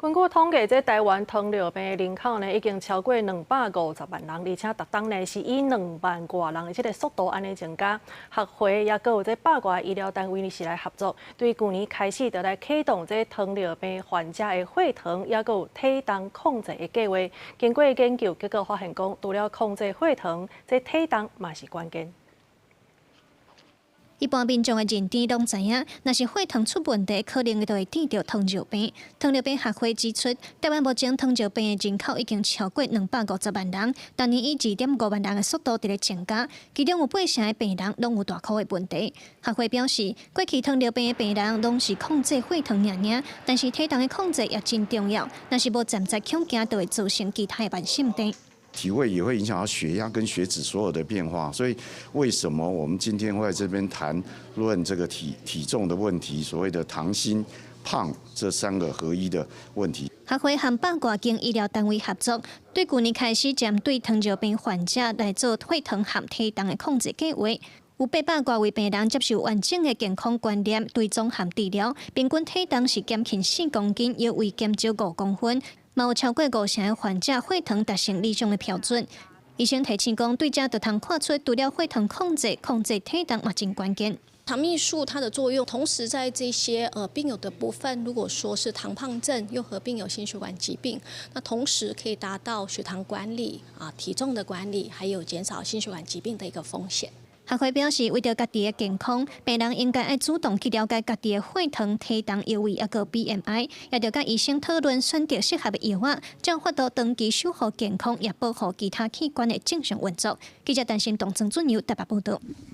根據統計，這台灣糖尿病人口呢已經超過250萬人，而且逐冬呢是以2萬外人的這个速度按呢增加。學會也閣有這百外醫療單位呢是來合作，對舊年開始就來啟動這糖尿病患者的血糖也閣有體重控制的計畫。經過研究，結果發現講，除了控制血糖，這體重嘛是關鍵。一般民眾的認知攏知影，若是血糖出問題，可能就會得著糖尿病。糖尿病學會指出，台灣目前糖尿病的人口已經超過250萬人，逐年以2.5萬人的速度佇咧增加，其中有八成的病人攏有大箍的問題。學會表示，過去糖尿病的病人攏是控制血糖爾爾，但是體重的控制也真重要，若是無站在強行，就會造成其他的慢性病。體位也會影響到血壓跟血脂所有的變化，所以為什麼我們今天會在這邊談論這個體重的問題，所謂的糖心胖這三個合一的問題。學會和百外間醫療單位合作，對舊年開始針對糖尿病患者來做血糖和體重的控制計畫。有800外位病人接受完整的健康觀念、追蹤和治療，平均體重是減輕4公斤，腰圍減少5公分。嘛有超過五成的患者血糖達成理想的標準。醫生提醒講，對這就通看出，除了血糖控制，控制體重嘛真關鍵。糖蜜素它的作用，同時在這些病友的部分，如果說是糖胖症又合併有心血管疾病，那同時可以達到血糖管理啊、體重的管理，還有減少心血管疾病的一個風險。學會表示，為著家己的健康，病人應該愛主動去了解家己的血糖、體重、腰圍，抑閣 BMI，也著佮醫生討論選擇適合的藥仔，才有法度長期守護健康，也保護其他器官的正常運作。記者陳新東、曾俊友台北報道。